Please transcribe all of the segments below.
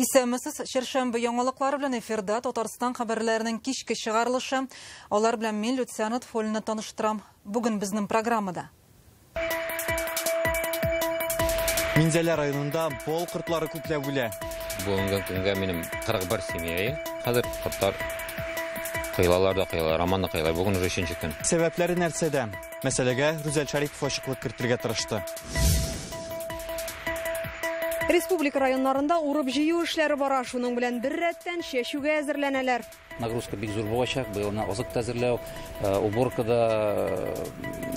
Исәнмесез, чәршәмбе яңалыклары белән эфирда Татарстан хәбәрләренең кичке чыгарылышы. Алар белән мин Люция Нотфуллина таныштырам. Бүген безнең программада. Минзәлә районында бал кортлары күпләп үлә. Бүгенге көнгә минем 41 семья. Хәзер кортлар кыйлалар да кыйлалар, роман да кыйлалар. Бүген уже 3-нче көн. Сәбәпләре нәрсәдә? Мәсьәләгә Рүзәл Шарипов ачыклык кертергә тырышты. Республика районнарында урып-җыю эшләре бара. Шуның белән бер рәттән чәчүгә әзерләнәләр. Нагрузка бик зур булачак. Быел менә азык та әзерләү, уборка да,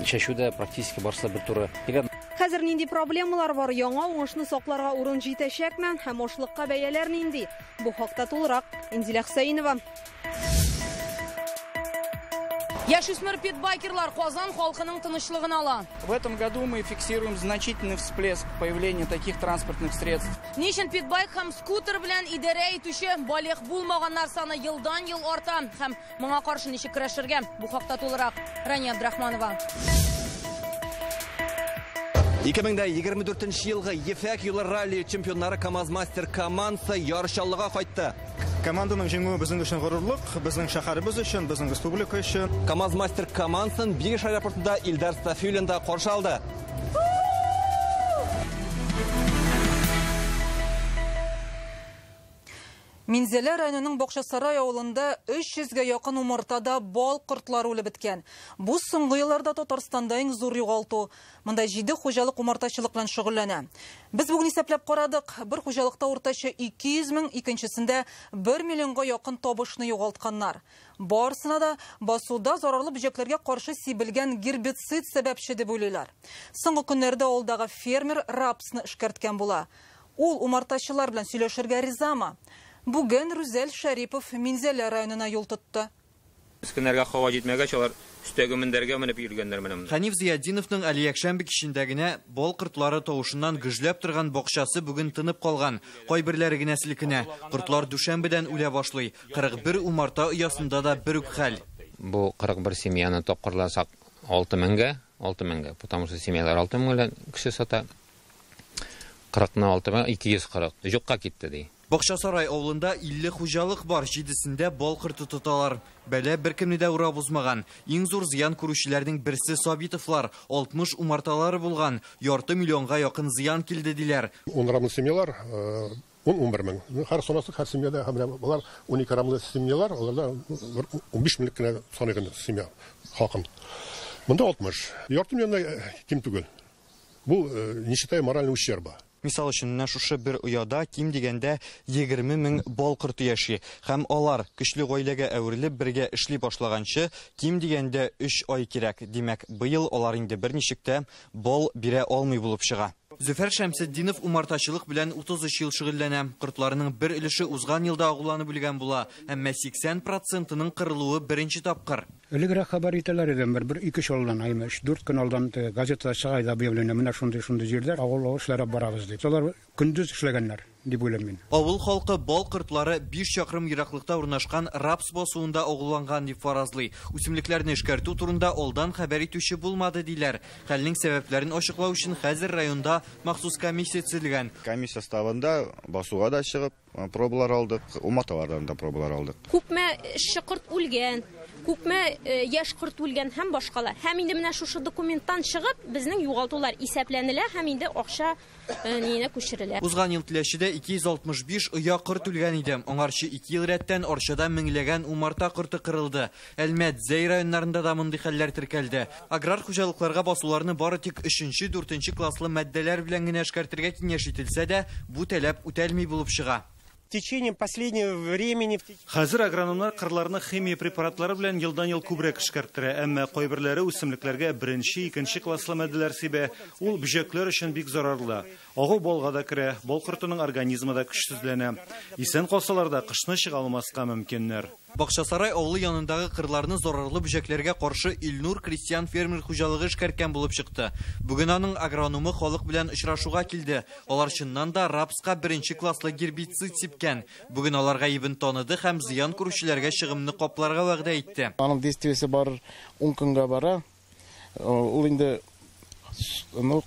чәчү дә практически барысы бер туры килә. Хәзер нинди проблемалар бар? Яңа уңышны сакларга урын җитәчәкме? Һәм ашлыкка бәяләр нинди? Бу хакта тулырак Инзилә Хөсәенова. Яшүсмер питбайкерлар Казан халкының тынычлыгын ала. В этом году мы фиксируем значительный всплеск появления таких транспортных средств. Ни өчен питбайк һәм скутер белән идарә итүче балигъ булмаганнар саны елдан-ел арта һәм моңа каршы ничек көрәшергә? Бу хакта тулырак Рания Абдрахманова. 2024 елгы Ефәк юлы ралли чемпионнары КАМАЗ-мастер командасы Яр Чаллыга кайтты. Команданың җиңүе безнең өчен горурлык, безнең шәһәребез өчен, безнең республика өчен. КАМАЗ-мастер командасын Бигеш аэропортында Илдар Сафиуллин да каршы алды. Минзәлә районының Бакчасарай авылында 300-гә якын умартада бал кортлары үлеп беткән. Бу соңгы елларда Татарстанда иң зур югалту. Монда 7 хуҗалык умартачылык белән шөгыльләнә. Без бүген исәпләп карадык, бер хуҗалыкта уртача 200 мең, икенчесендә 1 миллионга якын табышны югалтканнар. Барысына да басуда зарарлы бөҗәкләргә каршы сибелгән гербицид сәбәпче дип уйлыйлар. Соңгы көннәрдә авылдагы фермер рапсны эшкәрткән була. Ул умартачылар белән сөйләшергә ризамы? Бүген Рүзәл Шәрипов Минзәлә районына юл тотты. Көннәргә һава җитмәгәч, алар өстәге мендәргә менеп йөргәннәр менә. Хәниф Зиятдиновның әле якшәмбе кичендә генә бал кортлары тавышыннан гөжләп торган бакчасы бүген тынып калган. Кайберләре генә селкенә. Кортлар дүшәмбедән үлә башлый. 41 умарта оясында да бер үк хәл. Бу 41 семьяны тапкырласак 6 меңгә, 6 меңгә, потому что семьялар 6 меңгә кеше сата. 40-ны 6 мең, 240. Юкка китте ди. Бакчасарай авылында 50 хуҗалык бар, 7-сендә бал корты тоталар. Бәлә беркемне дә урап узмаган. Иң зур зыян күрүчеләрнең берсе Сабитовлар. 60 умарталары булган, ярты миллионга якын зыян килде диләр. 10 рамлы семьялар, 10-11 мең. Һәр санасы, һәр семьяда, һәм менә болар 12 рамлы семьялар, аларда 15 меңлек кенә саныйган семья хакын. Монда 60. Ярты миллионнан ким түгел. Бу не считая морального ущерба. Мисал өчен, менә шушы бер ояда ким дигәндә 20 мең бал корты яши. Һәм алар көчле гаиләгә әверелеп бергә эшли башлаганчы ким дигәндә 3 ай кирәк. Димәк, быел алар инде берничек тә бал бирә алмый булып чыга. Зөфәр Шәмсетдинов умартачылык белән 33 ел шөгыльләнә. Кортларының бер өлеше узган елда агуланып үлгән була, әмма 80%-ның кырылуы беренче тапкыр. Элегрәк хәбәр итәләр иде, бер ике алдан, әйме, 3-4 көн алдан газетада чыга иде объявление, менә шундый-шундый җирләр агулау эшләре барабыз дип. Алар көндез эшләгәннәр дип уйлыйм мин. Авыл халкы бал кортлары 5 чакрым ераклыкта урнашкан рапс басуында агуланган дип фаразлый. Үсемлекләрне эшкәртү турында алдан хәбәр итүче булмады диләр. Хәлнең сәбәпләрен ачыклау өчен хәзер районда махсус комиссия төзелгән. Комиссия составында басуга да чыгып пробалар алдык, умарталардан да пробалар алдык. Күпме эшче корт үлгән, күпме яшь корт үлгән һәм башкалар. Һәм инде менә шушы документтан чыгып безнең югалтулар исәпләнелә һәм инде акча ниенә күчерелә. Узган ел Теләчедә 265 оя корт үлгән иде. Аңарчы 2 ел рәттән Арчада меңләгән умарта корты кырылды. Әлмәт, Зәй районнарында да мондый хәлләр теркәлде. Аграр хуҗалыкларга басуларны бары тик 3-4 класслы матдәләр белән генә эшкәртергә киңәш ителсә дә, бу таләп үтәлми булып чыга. В течение последнего времени. Хәзер агрономнар кырларны химия препаратлары белән елдан-ел күбрәк эшкәрттерә, әмма кайберләре үсемлекләргә беренче, икенче класслы матдәләр сибә. Ул бөҗәкләр өчен бик зарарлы. Агу балга да керә, бал кортының организмы да көчсезләнә. Исән калсалар да кышны чыга алмаска мөмкиннәр. Бакчасарай авылы янындагы кырларны зарарлы бөҗәкләргә каршы Илнур крестьян фермер хуҗалыгы эшкәрткән булып чыкты. Бүген аның агрономы халык белән очрашуга килде. Алар чыннан да рапска беренче класслы гербицид сипкән. Бүген алар гаебен таныды һәм зыян күрүчеләргә чыгымны капларга вәгъдә итте. Аның действиесе бар 10 көнгә бара. Ул инде Ну,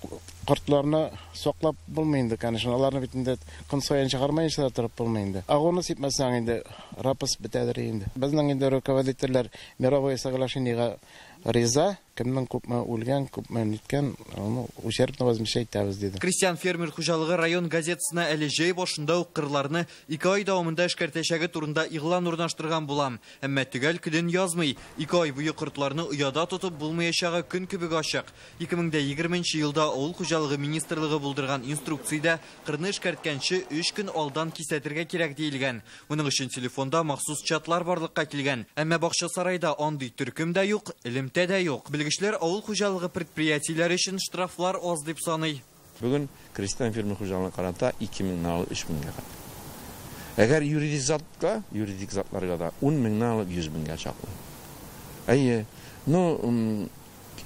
кортларны саклап булмый инде, конечно. Аларны бит инде көн саен чыгармаенча торып булмый инде. Агуны сипмәсәң инде рапс бетәдер инде. Безнең инде руководительләр мировое соглашениега риза, кемнең күпме үлгән, күпме ниткән, аны ущербно возмещать итәбез диде. Крестьян фермер хуҗалыгы район газетасына әле җәй башында ук кырларны 2 ай дәвамында эшкәртәчәге турында игълан урнаштырган булам. Әмма төгәл көнен язмый. 2 ай буе кортларны ояда тотып булмаячагы көн кебек ачык. 2020 елда авыл хуҗалыгы министрлыгы булдырган инструкциядә кырны эшкәрткәнче 3 көн алдан кисәтергә кирәк диелгән. Моның өчен телефонда махсус чатлар барлыкка килгән. Әмма Бакчасарайда андый төркем дә юк, элемтә дә юк. Белгечләр авыл хуҗалыгы предприятиеләре өчен штрафлар аз дип саный. Бүген крестьян фермер хуҗалыгына карата 2000 алып 3000гә кадәр. Әгәр юридик затка, юридик затларга да 10 меңнән алып 100 меңгә чаклы. Әйе, ну,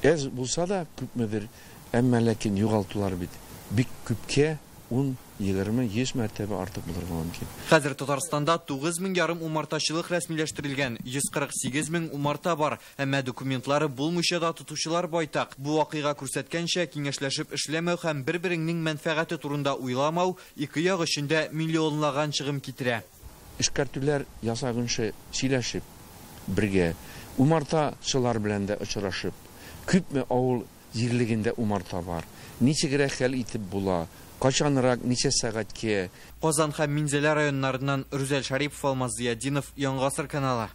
әз булса да күпмедер, әмма ләкин югалтулар бит бик күпкә 10, 20, 100 мәртәбә артык булырга мөмкин. Хәзер Татарстанда 9,5 умартачылык рәсмиләштерелгән, 148 мең умарта бар, әмма документлары булмыйча да тотучылар байтак. Бу вакыйга күрсәткәнчә, киңәшләшеп эшләмәү һәм бер-береңнең мәнфәгате турында уйламау ике як өчен дә миллионлаган чыгым китерә. Эшкәртүләр ясаганчы сөйләшеп, бергә умартачылар белән дә очрашып, күпме авыл җирлегендә умарта бар, ничегрәк хәл итеп була, качанрак, ничә сәгатькә. Казан һәм Минзәлә районнарыннан Рүзәл Шарипов, Алмаз Зиятдинов, Яңа Гасыр каналы.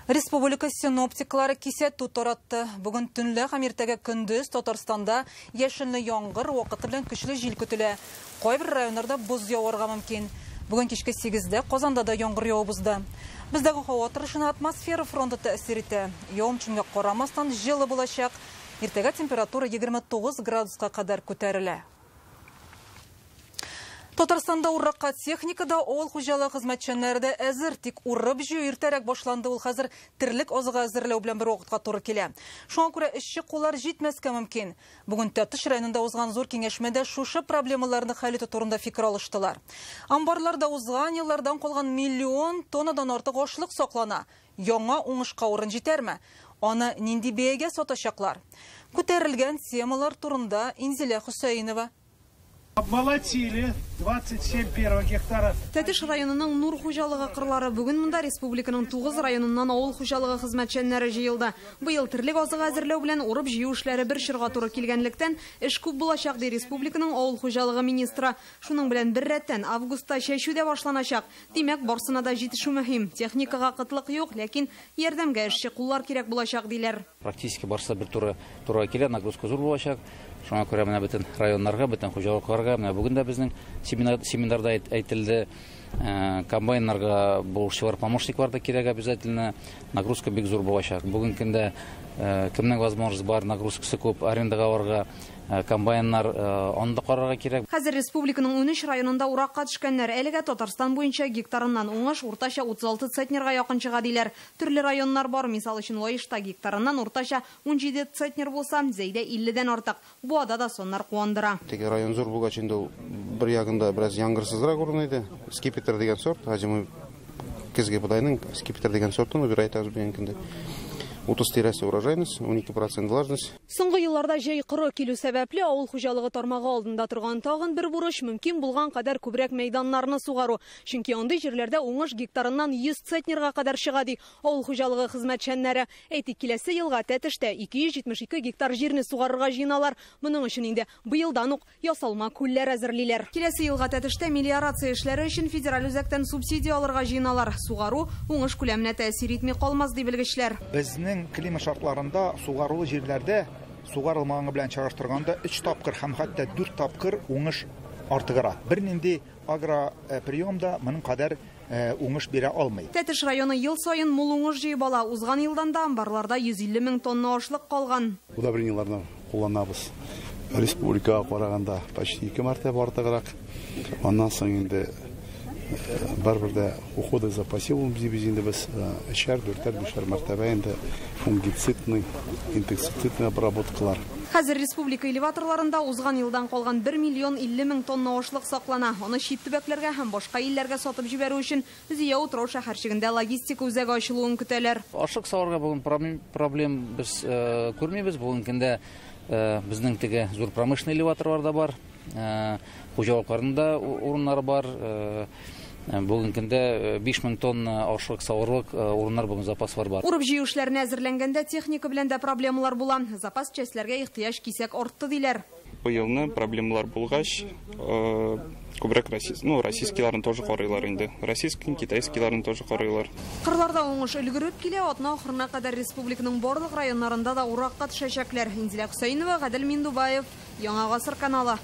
Республика синоптиклары кисәтү таратты. Бүген төнлә һәм иртәгә көндез Татарстанда яшенле яңгыр, вакыты белән көчле җил көтелә. Кайбер районнарда боз яварга мөмкин. Бүген кичке 8-дә Казанда да яңгыр явып узды. Бездәге һава торышына атмосфера фронты тәэсир итә. Явым-төшемгә карамастан җылы булачак. Иртәгә температура 29 градуска кадәр күтәрелә. Татарстанда уракка техникада авыл хуҗалыгы хезмәтчәннәре дә әзер, тик урып җыю иртәрәк башланды. Ул хәзер терлек азыгы әзерләү белән бер вакытка туры килә. Шуңа күрә эшче куллар җитмәскә мөмкин. Бүген Тәтеш районында узган зур киңәшмәдә шушы проблемаларны хәл итү турында фикер алыштылар. Амбарларда узган еллардан калган миллион тоннадан артык ашлык саклана. Яңа уңышка урын җитәрме? Аны нинди бәягә сатачаклар? Күтәрелгән темалар турында Инзилә Хөсәенова. Обмолотили 27,1 гектара. Тәтеш районының Нур хуҗалыгы кырлары. Бүген монда республиканың 9 районыннан авыл хуҗалыгы хезмәтчәннәре җыелды. Быел терлек азыгы әзерләү белән урып җыю эшләре бер чорга туры килгәнлектән эш күп булачак, ди республиканың авыл хуҗалыгы министры. Шуның белән бер рәттән августта чәчү дә башланачак. Димәк, барсына да җитешү мөһим. Техникага кытлык юк, ләкин ярдәмгә эшче куллар кирәк булачак, диләр. Практически барсы бер туры килә, нагрузка зур булачак. Шуңа күрә менә бөтен районнарга, бөтен хуҗалыкларга, менә бүген дә безнең семинарда әйтелде, комбайннарга булышчылар, помощниклар да кирәк обязательно. Нагрузка бик зур булачак. Бүген көндә кемнең возможность бар, нагрузкасы күп, арендага алырга, комбайннар аны да карарга кирәк. Хәзер республиканың 13 районында уракка төшкәннәр. Әлегә Татарстан буенча гектарыннан уңыш уртача 36 центнерга якын чыга диләр. Төрле районнар бар, мисал өчен Лаешта гектарыннан уртача 17 центнер булса, Зәйдә 50-дән артык. Буада да соннар куандыра. Теге район зур булгач инде ул бер ягында бераз яңгырсызрак урын иде. Скипетр дигән сорт, озимый көзге бодайның скипетр дигән сортын выбирать итәбез бүгенге көндә. 30 тирәсе урожайность, 12% влажность. Соңгы елларда җәй коры килү сәбәпле авыл хуҗалыгы тармагы алдында торган тагын бер бурыч мөмкин булган кадәр күбрәк мәйданнарны сугару. Чөнки андый җирләрдә уңыш гектарыннан 100 центнерга кадәр чыга, ди авыл хуҗалыгы хезмәтчәннәре. Әйтик, киләсе елга Тәтештә 272 гектар җирне сугарырга җыеналар. Моның өчен инде быелдан ук ясалма күлләр әзерлиләр. Киләсе елга Тәтештә мелиорация эшләре өчен федераль үзәктән субсидия алырга җыеналар. Сугару уңыш күләменә тәэсир итми калмас, ди белгечләр. Безнең климат шартларында сугарулы җирләрдә сугарылмаганы белән чагыштырганда 3 тапкыр һәм хәтта 4 тапкыр уңыш артыграк. Бернинди агроприемда моның кадәр уңыш бирә алмый. Тәтеш районы ел саен мул уңыш җыеп ала. Узган елдан да амбарларда 150 мең тонна ашлык калган. Удобрениеларны кулланабыз. Республикага караганда почти 2 мәртәбә артыграк. Аннан соң инде барыбер дә уходы за посевом дибез инде без 3-әр, 4-әр, 5-әр мәртәбә инде фунгицидный, инсектицидный обработкалар. Хәзер республика элеваторларында узган елдан калган 1 миллион 50 мең тонна ашлык саклана. Аны чит төбәкләргә һәм башка илләргә сатып җибәрү өчен Зөя утрау шәһәрчегендә логистика үзәге ачылуын көтәләр. Ашлык саварга бүген проблем без күрмибез. Бүгенге көндә Безнең теге зур промышленный элеваторлар да бар, хуҗалыкларның да урыннары бар. Бүгенге көндә 5000 тонна ашлык савырлык урыннар бүген запаслар бар. Урып-җыю эшләренә әзерләнгәндә техника белән дә проблемалар була. Запас частьләргә ихтыяҗ кисәк артты диләр. Быелны проблемалар булгач, күбрәк российскийларны тоже карыйлар инде. Российский, китайскийларны тоже карыйлар. Кырларда уңыш өлгереп килә, атна ахырына кадәр республиканың барлык районнарында да уракка төшәчәкләр. Инзилә Хөсәенова, Гадел Миндубаев, Яңа Гасыр каналы.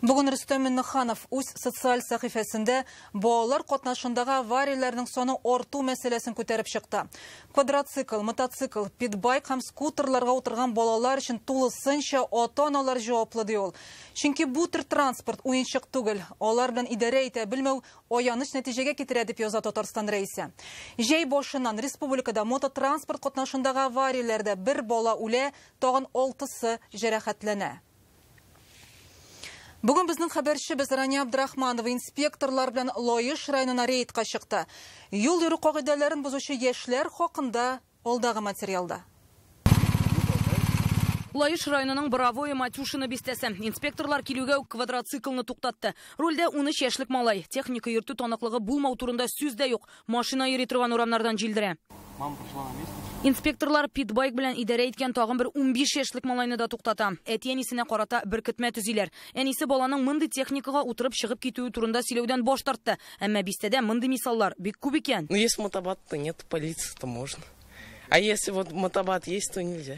Бүген Рөстәм Миңнеханов үз социаль сәхифәсендә балалар катнашындагы аварияләрнең саны арту мәсьәләсен күтәреп чыкты. Квадроцикл, мотоцикл, питбайк һәм скутерларга утырган балалар өчен тулысынча ата-аналар җаваплы ди ул. Чөнки бу төр транспорт уенчык түгел, алар белән идарә итә белмәү аяныч нәтиҗәгә китерә дип яза Татарстан рәисе. Җәй башыннан республикада мототранспорт катнашындагы аварияләрдә бер бала үлә, тагын 6-сы җәрәхәтләнә. Бүген безнең хәбәрчебез Рания Абдрахманова инспекторлар белән Лаеш районына рейдка чыкты. Юл йөрү кагыйдәләрен бозучы яшьләр хакында алдагы материалда. Лаеш районының Боровое Матюшино бистәсе. Инспекторлар килүгә үк квадроциклны туктатты. Рульдә 13 яшьлек малай. Техника йөртү таныклыгы булмау турында сүз дә юк. Машина йөри торган урамнардан җилдерә. Инспекторлар питбайк белән идарә иткән тагын бер 15 яшьлек малайны да туктата. Әти-әнисенә карата беркетмә төзиләр. Әнисе баланың мондый техникага утырып чыгып китүе турында сөйләүдән баш тартты. Әмма бистәдә мондый мисаллар бик күп икән. Ну, если мотобат, то нет, полиции, то можно. А если вот мотобат есть, то нельзя.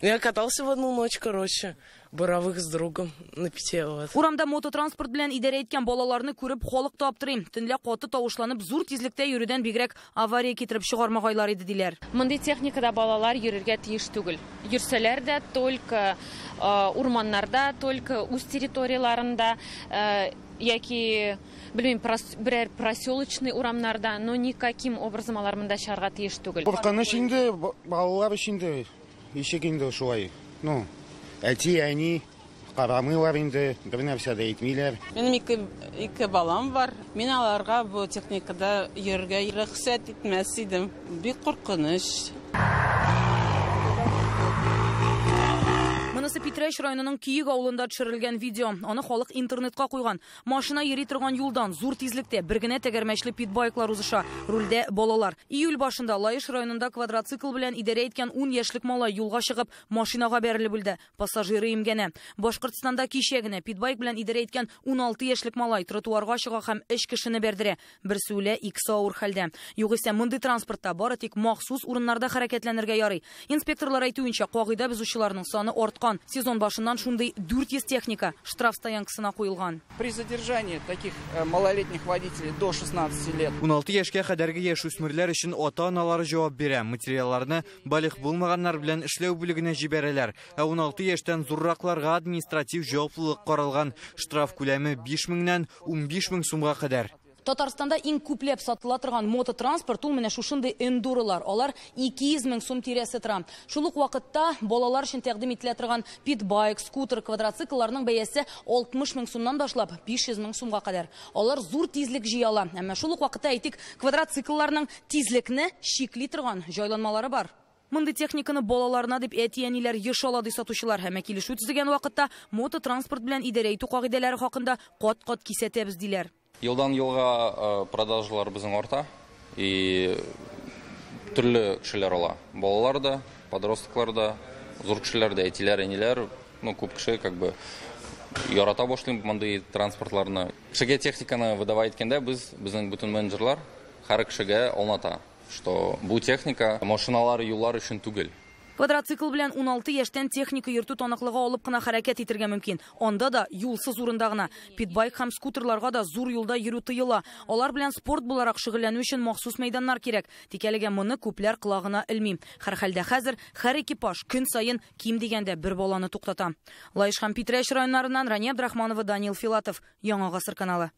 Я катался в одну ночь, короче, Боровых с другом на пяти. Вот. Урамда мототранспорт белән идарә иткән балаларны күреп халык та аптырый. Төнлә каты тавышланып зур тизлектә йөрүдән бигрәк авария китереп чыгармагайлар иде диләр. Мондый техникада балалар йөрергә тиеш түгел. Йөрсәләр дә только урманнарда, только үз территорияларында яки, белмим, берәр проселочный урамнарда, но никаким образом алар монда чыгарга тиеш түгел. Куркыныч инде балалар өчен инде. Ишек инде шулай. Ну, әти, әни карамыйлар инде, бер нәрсә дә әйтмиләр. Минем ике балам бар. Мин аларга бу техникада йөрергә рөхсәт итмәс идем. Бик куркыныч. Монысы Питрәч районының Киек авылында төшерелгән видео. Аны халык интернетка куйган. Машина йөри торган юлдан зур тизлектә бер генә тәгәрмәчле питбайклар узыша. Рульдә балалар. Июль башында Лаеш районында квадроцикл белән идарә иткән 10 яшьлек малай юлга чыгып машинага бәрелеп үлде. Пассажиры имгәнә. Башкортстанда кичә генә питбайк белән идарә иткән 16 яшьлек малай тротуарга чыга һәм 3 кешене бәрдерә. Берсе үлә, икесе авыр хәлдә. Югыйсә мондый транспортта бары тик махсус урыннарда хәрәкәтләнергә ярый. Инспекторлар әйтүенчә, кагыйдә бозучыларның саны арткан. Сезон башыннан шундый 400 техника штраф стоянкасына куелган. При задержании таких малолетних водителей до 16 лет. 16 яшькә кадәрге яшүсмерләр өчен ата-аналары җавап бирә. Материалларны балигъ булмаганнар белән эшләү бүлегенә җибәрәләр. Ә 16 яшьтән зурракларга административ җаваплылык каралган. Штраф күләме 5000-нән 15000 сумга кадәр. Татарстанда иң күпләп сатыла торган мототранспорт ул менә шушындый эндуролар. Алар 200 мең сум тирәсе тора. Шул ук вакытта балалар өчен тәкъдим ителә торган питбайк, скутер, квадроциклларның бәясе 60 мең сумнан башлап 500 мең сумга кадәр. Алар зур тизлек җыя ала. Әмма шул ук вакытта, әйтик, квадроциклларның тизлекне чикли торган җайланмалары бар. Мондый техниканы балаларына дип әти-әниләр еш ала ди сатучылар. Һәм килешү төзегән вакытта мототранспорт белән идарә итү кагыйдәләре хакында кат-кат кисәтәбез диләр. Елдан елга продажалар безнең арта, и төрле кешеләр ала. Балалар да, подростклар да, зур кешеләр дә, әтиләр, әниләр, ну, күп кеше как бы ярата башлый мондый транспортларны. Кешегә техниканы выдавать иткәндә без, безнең бөтен менеджерлар һәр кешегә аңлата, что бу техника машиналар, юллар өчен түгел. Квадроцикл белән 16 яшьтән техника йөртү таныклыгы алып кына хәрәкәт итәргә мөмкин. Анда да юлсыз урында гына. Питбайк һәм скутерларга да зур юлда йөрү тыела. Алар белән спорт буларак шөгыльләнү өчен махсус мәйданнар кирәк. Тик әлегә моны күпләр колагына элми. Һәрхәлдә хәзер һәр экипаж көн саен ким дигәндә бер баланы туктата. Лаеш һәм Питрәч районнарыннан Рания Абдрахманова, Данил Филатов, Яңа Гасыр каналы.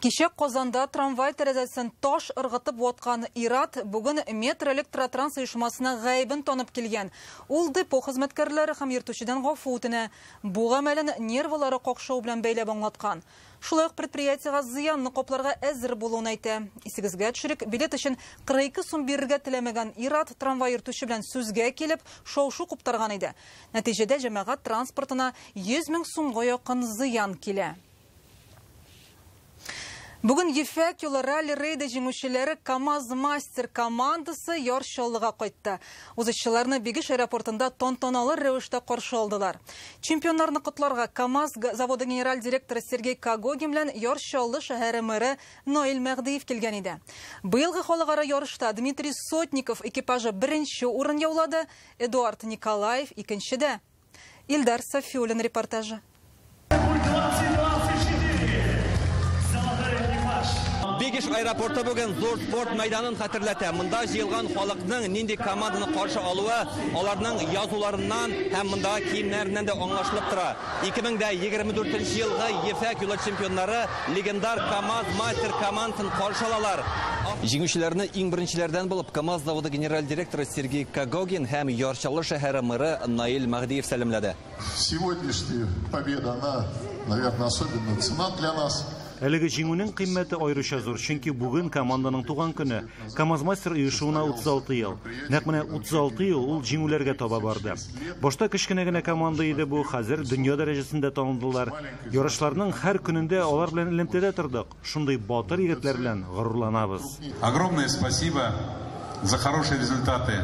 Кичә Казанда трамвай тәрәзәсен таш ыргытып ваткан ир-ат бүген Метроэлектротранс оешмасына гаебен танып килгән. Ул депо хезмәткәрләре һәм йөртүчедән гафу үтенә. Бу гамәлен нервылары какшау белән бәйләп аңлаткан. Шулай ук предприятиегә зыянны капларга әзер булуын әйтә. Исегезгә төшерик, билет өчен 42 сум бирергә теләмәгән ир-ат трамвай йөртүче белән сүзгә килеп, шау-шу куптарган иде. Нәтиҗәдә җәмәгать транспортына 100 мең сумга якын зыян килә. Бүген Ефәк юлы ралли-рейды җиңүчеләре КАМАЗ-мастер командасы Яр Чаллыга кайтты. Узышчыларны Бигеш аэропортында тантаналы рәвештә каршы алдылар. Чемпионнарны котларга КАМАЗ заводы генераль директоры Сергей Когогин белән Яр Чаллы шәһәре мэры Наил Мәһдиев килгән иде. Быелгы халыкара ярышта Дмитрий Сотников экипажы беренче урын яулады, Эдуард Николаев икенчедә. Илдар Сафиуллин репортажы. Бигеш аэропорты бүген зур спорт мәйданын хәтерләтә. Монда җыелган халыкның нинди команданы каршы алуы аларның язуларыннан һәм мондагы киемнәреннән дә аңлашылып тора. 2024 елгы Ефәк юлы чемпионнары легендар КАМАЗ мастер командасын каршы алалар. Җиңүчеләрне иң беренчеләрдән булып КАМАЗ заводы генераль директоры Сергей Когогин һәм Яр Чаллы шәһәре мэры Наил Мәһдиев сәламләде. Сегодняшняя победа, она, наверное, особенно ценна для нас. Әлеге җиңүнең кыйммәте аеруча зур, чөнки бүген команданың туган көне. КАМАЗ-мастер оешуына 36 ел. Нәкъ менә 36 ел ул җиңүләргә таба барды. Башта кечкенә генә команда иде бу, хәзер дөнья дәрәҗәсендә танылдылар. Ярышларның һәр көнендә алар белән элемтәдә тордык. Шундый батыр егетләр белән горурланабыз. Огромное спасибо за хорошие результаты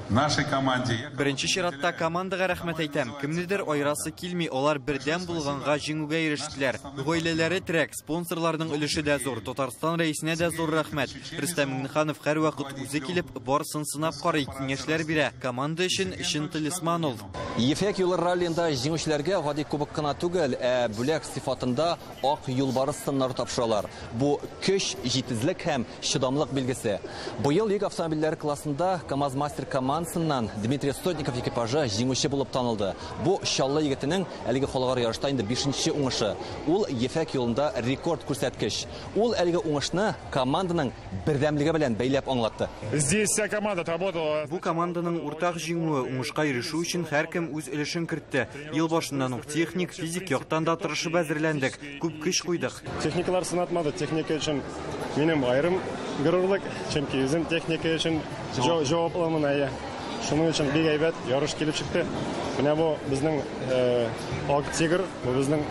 нашей команде. Беренче чиратта командага рәхмәт әйтәм. Кемнедер аерасы килми, алар бердәм булганга җиңүгә ирештеләр. Гаиләләре терәк, спонсорларның өлеше дә зур. Татарстан рәисенә дә зур рәхмәт. Рөстәм Миңнеханов һәрвакыт үзе килеп, барысын сынап карый, киңәшләр бирә. Команда өчен чын талисман ул. Ефәк юлы раллиенда җиңүчеләргә гади кубок кына түгел, ә бүләк сыйфатында ак юлбарыс сыннары тапшыралар. Бу көч, җитезлек һәм чыдамлык билгесе. Быел йөк автомобильләре классында КАМАЗ-мастер командасыннан Дмитрий Сотников экипажы җиңүче булып танылды. Бу Чаллы егетенең әлеге халыкара ярышта инде 5нче уңышы. Ул Ефәк юлында рекорд күрсәткеч. Ул әлеге уңышны команданың бердәмлеге белән бәйләп аңлатты. Здесь вся команда отработала. Бу команданың уртак җиңүе, уңышка ирешү өчен һәркем үз өлешен кертте. Ел башыннан ук техник, физик яктан да тырышып әзерләндек, күп көч куйдык. Техникалар сынатмады, техника өчен минем аерым горурлык, чөнки үзем техника өчен җаваплымын, әйе. Шуның өчен бик әйбәт ярыш килеп чыкты. Менә бу безнең Ак Тигр, бу безнең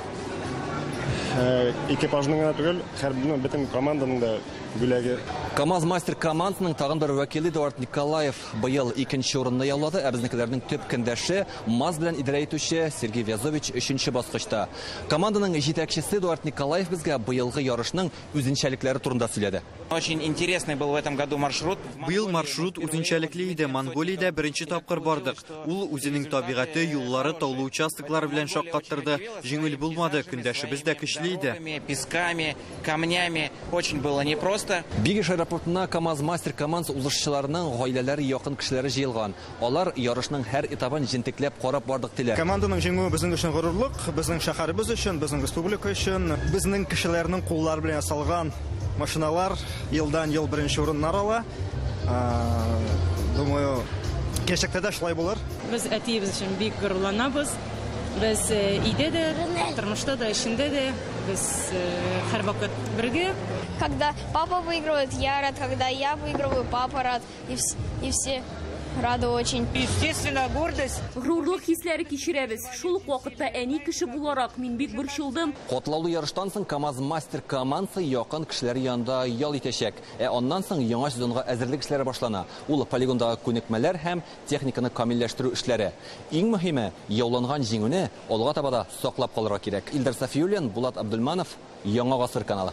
экипажның гына түгел, һәр бөтен команданың да бүләге. КАМАЗ-мастер командасының тагын бер вәкиле Эдуард Николаев быел икенче урынны яулады. Ә безнекеләрнең төп көндәше МАЗ белән идарә итүче Сергей Вязович өченче баскычта. Команданың җитәкчесе Эдуард Николаев безгә быелгы ярышның үзенчәлекләре турында сөйләде. Очень интересный был в этом году маршрут. Быел маршрут үзенчәлекле иде. Монголиядә беренче тапкыр бардык. Ул үзенең табигате, юллары, таулы участоклары белән шаккаттырды. Җиңел булмады, көндәшебез дә көчле иде. Песками, камнями очень было непросто. Бигеш аэропортына КАМАЗ-мастер командасы узышчыларының гаиләләре, якын кешеләре җыелган. Алар ярышның һәр этабын җентекләп карап бардык диләр. Команданың җиңүе безнең өчен горурлык, безнең шәһәребез өчен, безнең республика өчен, безнең кешеләрнең куллары белән ясалган машиналар елдан-ел беренче урыннар ала. Думаю, киләчәктә дә шулай булыр. Без әтиебез өчен бик горурланабыз. Без өйдә дә, тормышта да, эшендә дә без һәрвакыт бергә. Когда папа выигрывает, я рад, когда я выигрываю, папа рад, и все рады очень. Естественно, гордость. Горурлык хисләре кичерәбез. Шул ук вакытта әни кеше буларак мин бик борчылдым. Котлаулы ярыштан соң КАМАЗ-мастер командасы якын кешеләр янында ял итәчәк. Ә аннан соң яңа сезонга әзерлек эшләре башлана. Ул полигондагы күнекмәләр һәм техниканы камилләштерү эшләре. Иң мөһиме, яуланган җиңүне алга таба да саклап калырга кирәк. Илдар Сафиуллин, Булат Абдулманов, Яңа Гасыр каналы.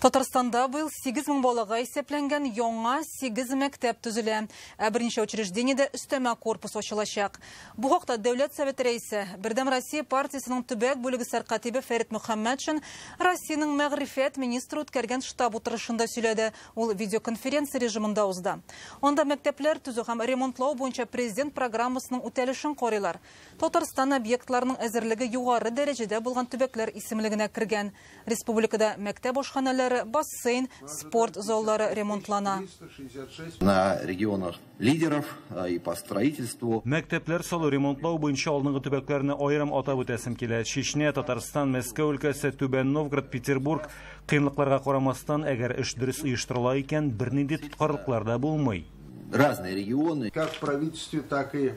Татарстанда быел 8 мең балага исәпләнгән яңа 8 мәктәп төзелә. Ә берничә учреждениедә өстәмә корпус ачылачак. Бу хакта Дәүләт Советы рәисе, Бердәм Россия партиясенең төбәк бүлеге сәркатибе Фәрит Мөхәммәтшин Россиянең мәгърифәт министры үткәргән штаб утырышында сөйләде. Ул видеоконференция режимында узды. Анда мәктәпләр төзү һәм ремонтлау буенча президент программасының үтәлешен карыйлар. Татарстан объектларының әзерлеге югары дәрәҗәдә булган төбәкләр исемлегенә кергән. Республикада мәктәп ашханәләре, бассейн, спорт заллары ремонтлана. На регионах лидеров и по строительству. Мәктәпләр салу, ремонтлау буенча алдынгы төбәкләрне аерым атап үтәсем килә. Чечня, Татарстан, Мәскәү өлкәсе, Түбән Новгород, Петербург. Кыенлыкларга карамастан, әгәр эш дөрес оештырыла икән, бернинди тоткарлыклар да булмый. Разные регионы. Как в правительстве, так и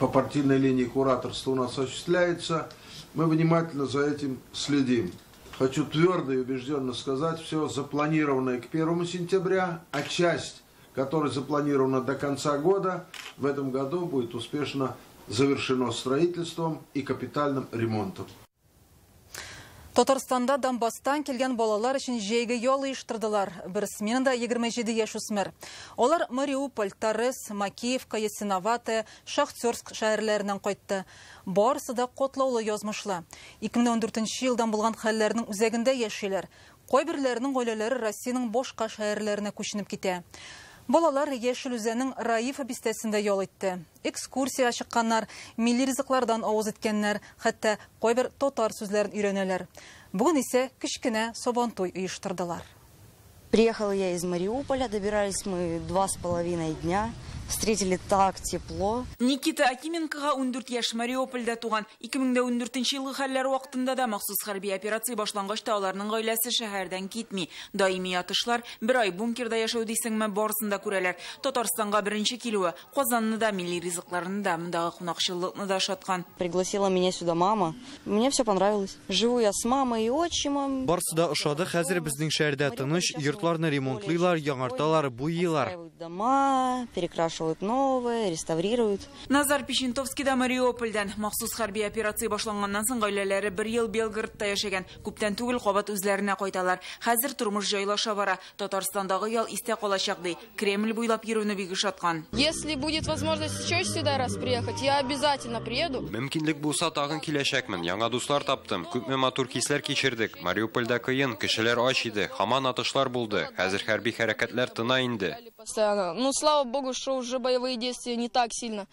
по партийной линии кураторство у нас осуществляется. Мы внимательно за этим следим. Хочу твердо и убежденно сказать, все запланированное к 1 сентября, а часть, которая запланирована до конца года, в этом году будет успешно завершено строительством и капитальным ремонтом. Татарстанда Донбасстан килгән балалар өчен җәйге ял оештырдылар. Бер сменада 27 яшүсмер. Алар Мариуполь, Торез, Макеевка, Ясиноватая, Шахтерск шәһәрләреннән кайтты. Барысы да катлаулы язмышлы. 2014 елдан булган хәлләрнең үзәгендә яшиләр. Кайберләренең гаиләләре Россиянең башка шәһәрләренә күченеп китә. Балалар Яшел Үзәннең Раифа бистәсендә ял итте. Экскурсия чыкканнар, милли ризыклардан авыз иткәннәр, хәтта кайбер татар сүзләрен өйрәнәләр. Бүген исә кечкенә Сабантуй оештырдылар. Приехала я из Мариуполя, добирались мы 2,5 дня. Встретили так тепло. Никита Акименкога 14 яшь, Мариупольдә туган. 2014 елгы хәлләр вакытында да, махсус хәрби операция башлангач та аларның гаиләсе шәһәрдән китми. Даими атышлар, бер ай бункерда яшәү дисеңме, барысын да күрәләр. Татарстанга беренче килүе, Казанны да, милли ризыкларны да, мондагы кунакчыллыкны да ошаткан. Пригласила меня сюда мама. Мне все понравилось. Живу я с мамой и отчимом. Барысы да ошады. Хәзер безнең шәһәрдә тыныч, йортларны ремонтлыйлар, яңарталар, буйыйлар. Дома перекрашивают новые, реставрируют. Назар Печентовский да Мариупольдән. Махсус хәрби операция башланганнан соң гаиләләре бер ел Белгородта яшәгән. Күптән түгел кабат үзләренә кайталар. Хәзер тормыш җайлаша бара. Татарстандагы ял истә калачак ди. Кремль буйлап йөрүне бик ошаткан. Если будет возможность еще сюда раз приехать, я обязательно приеду. Мөмкинлек булса, тагын киләчәкмен. Яңа дуслар таптым. Күпме матур хисләр кичердек. Мариупольдә кыен, кешеләр ач иде. Һаман атышлар булды. Хәзер хәрби хәрәкәтләр тына инде. Постоянно. Ну, слава богу, что уже боевые действия не так сильно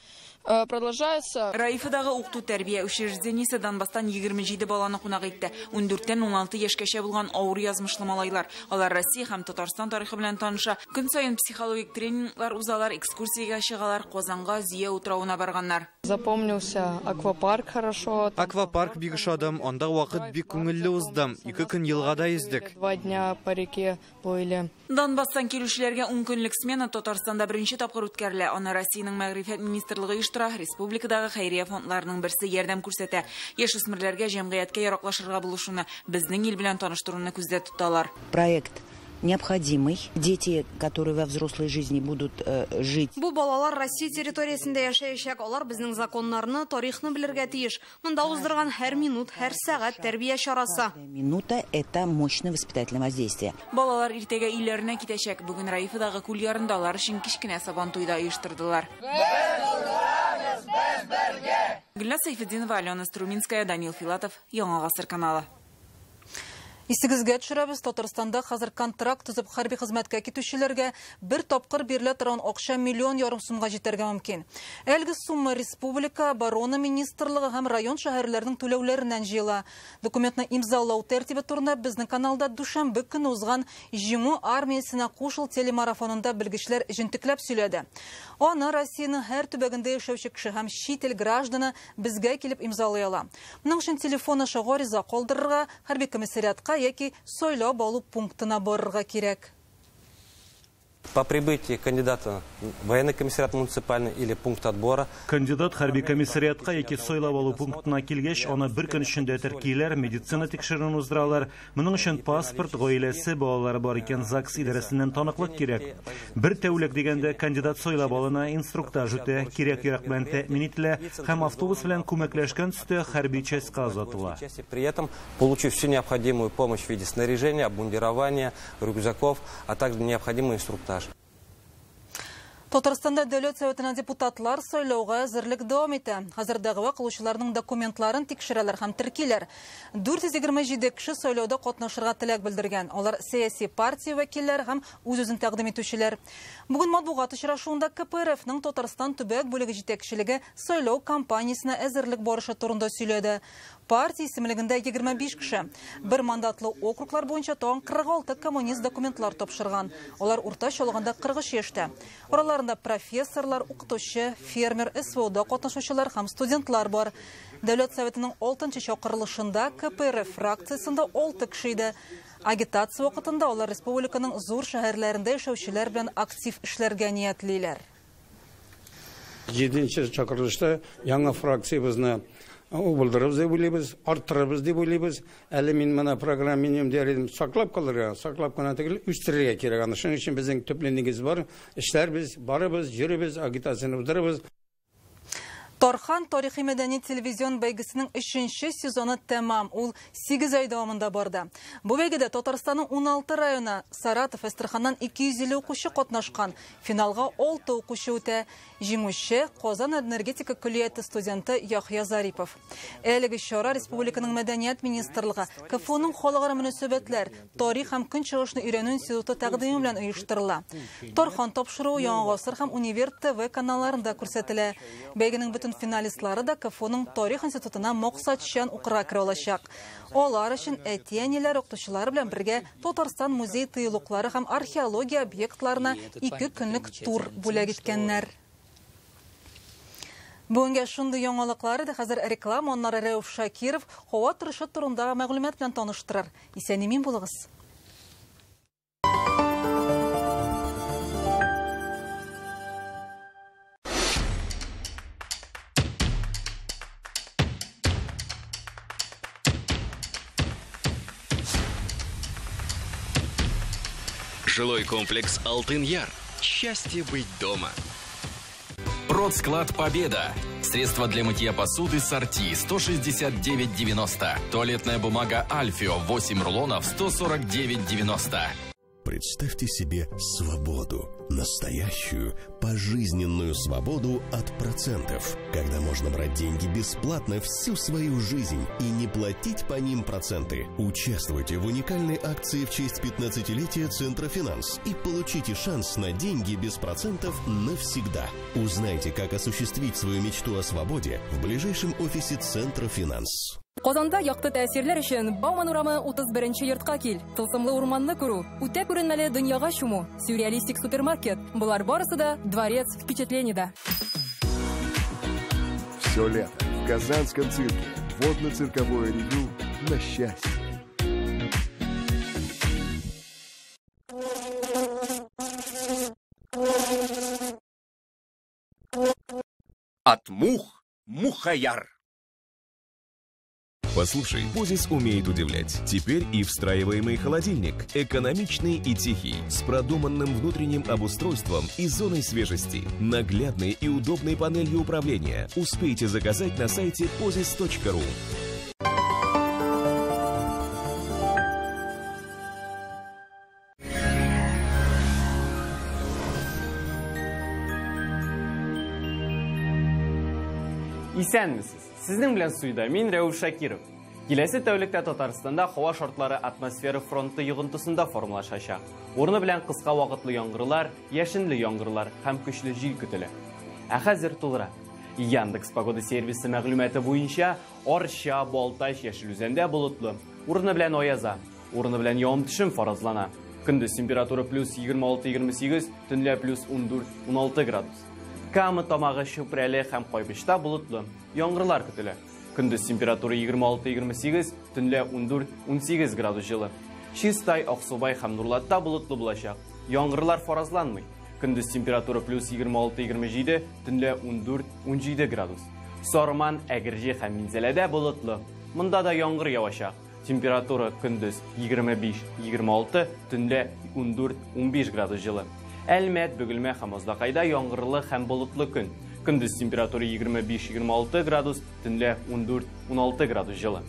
продолжаются. Раифадагы укыту тәрбия учреждениесе Донбасстан 27 баланы кунак итте. 14тән 16 яшькәчә булган авыр язмышлы малайлар. Алар Россия һәм Татарстан тарихы белән таныша. Көн саен психологик тренинглар узалар, экскурсиягә чыгалар, Казанга, Зөя утравына барганнар. Запомнился аквапарк хорошо. Аквапарк бик ошады. Анда вакыт бик күңелле узды. 2 көн елгада йөздек. 2 дня по реке плыли. Донбасстан килүчеләргә 10 көнлек смена Татарстанда беренче тапкыр үткәрелә. Аны Россиянең Мәгърифәт министрлыгы оештыра, республикадагы хәйрия фондларының берсе ярдәм күрсәтә. Яшүсмерләргә җәмгыятькә яраклашырга булышуны, безнең ил белән таныштыруны күздә тоталар. Проект необходимый. Дети, которые во взрослой жизни будут жить. Бу балалар Россия территориясендә яшәячәк. Алар безнең законнарны, тарихны белергә тиеш. Монда уздырган һәр минут, һәр сәгать тәрбия чарасы. Минута – это мощное воспитательное воздействие. Балалар иртәгә өйләренә китәчәк. Бүген Раифадагы күл ярында алар өчен кечкенә Сабантуй да оештырдылар. Гөлназ Сәйфетдинова, Алена Струминская, Данил Филатов, Яңа Гасыр каналы. Исегезгә төшерәбез, Татарстанда хәзер контракт төзеп хәрби хезмәткә китүчеләргә бер тапкыр бирелә торган акча 1,5 миллион сумга җитәргә мөмкин. Әлеге сумма республика оборона министрлыгы һәм район шәһәрләренең түләүләреннән җыела. Документны имзалау тәртибе турында безнең каналда дүшәмбе көне узган Җиңү армиясенә кушыл телемарафонында белгечләр җентекләп сөйләде. Аны Россиянең һәр төбәгендә яшәүче кеше һәм чит ил гражданы безгә килеп имзалый ала. Моның өчен телефон аша гариза калдырырга, хәрби комиссариатка яки сайлап алу пунктына барырга кирәк. По прибытии кандидата в военный комиссариат муниципальный или пункт отбора. Кандидат хәрби комиссариатка яки сайлап алу пунктына килгәч, аны бер көн эчендә теркиләр, медицина тикшерүен уздыралар. Моның өчен паспорт, гаиләсе, балалары бар икән ЗАГС идарәсеннән таныклык кирәк. Бер тәүлек дигәндә кандидат сайлап алына, инструктаж үтә, кирәк-ярак белән тәэмин ителә һәм автобус белән күмәкләшкән төстә хәрби частька озатыла. При этом получив всю необходимую помощь в виде снаряжения, обмундирования, рюкзаков, а также необходимый инструктаж. Татарстанда Дәүләт Советына депутатлар сайлауга әзерлек дәвам итә. Хәзер дәгъва кылучыларның документларын тикшерәләр һәм теркиләр. 427 кеше сайлауда катнашырга теләк белдергән. Алар сәяси партия вәкилләре һәм үз-үзен тәкъдим итүчеләр. Бүген матбугат очрашуында КПРФның Татарстан төбәк бүлеге җитәкчелеге сайлау кампаниясенә әзерлек барышы турында сөйләде. Партия исемлегендә 25 кеше. Бер мандатлы округлар буенча тагын 46 коммунист документлар тапшырган. Алар уртача алганда 43 яшьтә. Араларында профессорлар, укытучы, фермер, СВОда катнашучылар һәм студентлар бар. Дәүләт Советының 6-нчы чакырылышында КПРФ фракциясендә 6 кеше иде. Агитация вакытында алар республиканың зур шәһәрләрендә яшәүчеләр белән актив эшләргә ниятлиләр. 7-нче чакырылышта яңа фракциябезне булдырыбыз дип уйлыйбыз, арттырыбыз дип уйлыйбыз. Әле мин моны программа минем дияр идем, саклап калырга, саклап кына түгел, үстерергә кирәк. Аны шуның өчен безнең төпле нигез бар. Эшләрбез, барыбыз, йөрибез, агитацияне уздырабыз. Тархан тарихи мәдәни телевизион бәйгесенең 3-нче сезоны тәмам. Ул 8 ай дәвамында барды. Бу бәйгедә Татарстанның 16 районы, Саратов, Әстерханнан 250 укучы катнашкан. Финалга 6 укучы үтә. Җиңүче Казан энергетика көллияте студенты Яхья Зарипов. Әлеге чара Республиканың мәдәният министрлыгы, КФУның халыкара мөнәсәбәтләр, тарих һәм көнчыгышны өйрәнү институты тәкъдиме белән оештырыла. Тархан тапшыруы Яңа гасыр һәм Универ ТВ каналларында күрсәтелә. Бәйгенең бөтен финалистлары да КФУның тарих институтына максатчан укырга керә алачак. Алар өчен әти-әниләр, укытучылар белән бергә Татарстан музей тыюлыклары һәм археология объектларына 2 көнлек тур бүләк иткәннәр. Бүгенгә шундый яңалыклар иде. Хәзер реклама, аннары Рәүф Шакиров һава торышы турындагы мәгълүмат белән таныштырыр. Исән-имин булыгыз. Жилой комплекс «Алтын-Яр». Счастье быть дома. Продсклад «Победа». Средства для мытья посуды «Сорти» 169,90. Туалетная бумага «Альфио» 8 рулонов 149,90. Представьте себе свободу. Настоящую, пожизненную свободу от процентов. Когда можно брать деньги бесплатно всю свою жизнь и не платить по ним проценты. Участвуйте в уникальной акции в честь 15-летия Центра Финанс и получите шанс на деньги без процентов навсегда. Узнайте, как осуществить свою мечту о свободе в ближайшем офисе Центра Финанс. Казанда якты тәэсирләр өчен Бауман урамы 31-нче йортка кил. Тылсымлы урманны күрү, үтә күренмәле дөньяга чуму, сюрреалистик супермаркет. Болар барысы да дворец впечатлениеда. Все лето в Казанском цирке. Водно-цирковое ревю на счастье. От мух мухояр. Послушай, Позис умеет удивлять. Теперь и встраиваемый холодильник. Экономичный и тихий, с продуманным внутренним обустройством и зоной свежести. Наглядной и удобной панелью управления. Успейте заказать на сайте pozis.ru. Исәнмесез! Сезнең белән студиядә мин Рәүф Шакиров. Киләсе тәүлектә Татарстанда һава шартлары атмосфера фронты йогынтысында формалашачак. Урыны белән кыска вакытлы яңгырлар, яшенле яңгырлар һәм көчле җил көтелә. Ә хәзер тулырак. Яндекс погода сервисы мәгълүматы буенча Арча, Балтач, Яшел Үзәндә болытлы. Урыны белән аяза, урыны белән явым-төшем фаразлана. Көндез температура плюс 26-28, төнлә плюс 14-16 градус. Кама тамагы, Чүпрәле һәм Кайбычта болытлы. Яңгырлар көтелә. Көндез температура 26-28, төнлә 14-18 градус җылы. Чистай, Аксубай һәм Нурлатта болытлы булачак. Яңгырлар фаразланмый. Көндез температура плюс 26-27, төнлә 14-17 градус. Сарман, Әгерҗе һәм Минзәләдә болытлы. Монда да яңгыр явачак. Температура көндез 25-26, төнлә 14-15 градус җылы. Әлмәт, Бөгелмә һәм Азнакайда яңгырлы һәм болытлы көн. Көндез температура 25-26 градус, төнлә 14-16 градус җылы.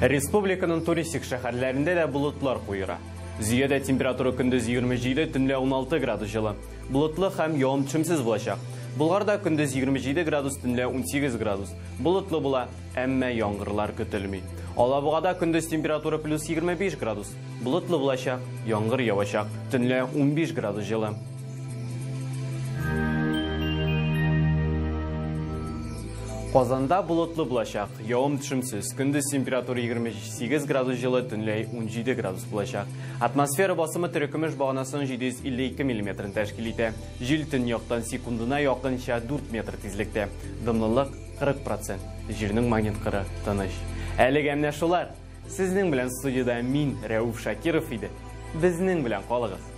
Республиканың туристик шәһәрләрендә дә болытлар куера. Зөядә температура көндез 27, төнлә 16 градус җылы. Болытлы һәм явым-төшемсез булачак. Болгарда көндез 27 градус, төнлә 18 градус. Болытлы була, әмма яңгырлар көтелми. Алабугада көндез температура плюс 25 градус. Болытлы булачак, яңгыр явачак, төнлә 15 градус җылы. Казанда болытлы булачак, явым-төшемсез. Көндез температура 28 градус җылы, төнлә 17 градус булачак. Атмосфера басымы терекөмеш баганасының 752 миллиметрын тәшкил итә. Җил төньяктан секундына якынча 4 метр тизлектә. Дымлылык 40%. Җирнең магнит кыры тыныч. Әлегә менә шулар. Сезнең белән студиядә мин, Рәүф Шакиров иде. Безнең белән калыгыз.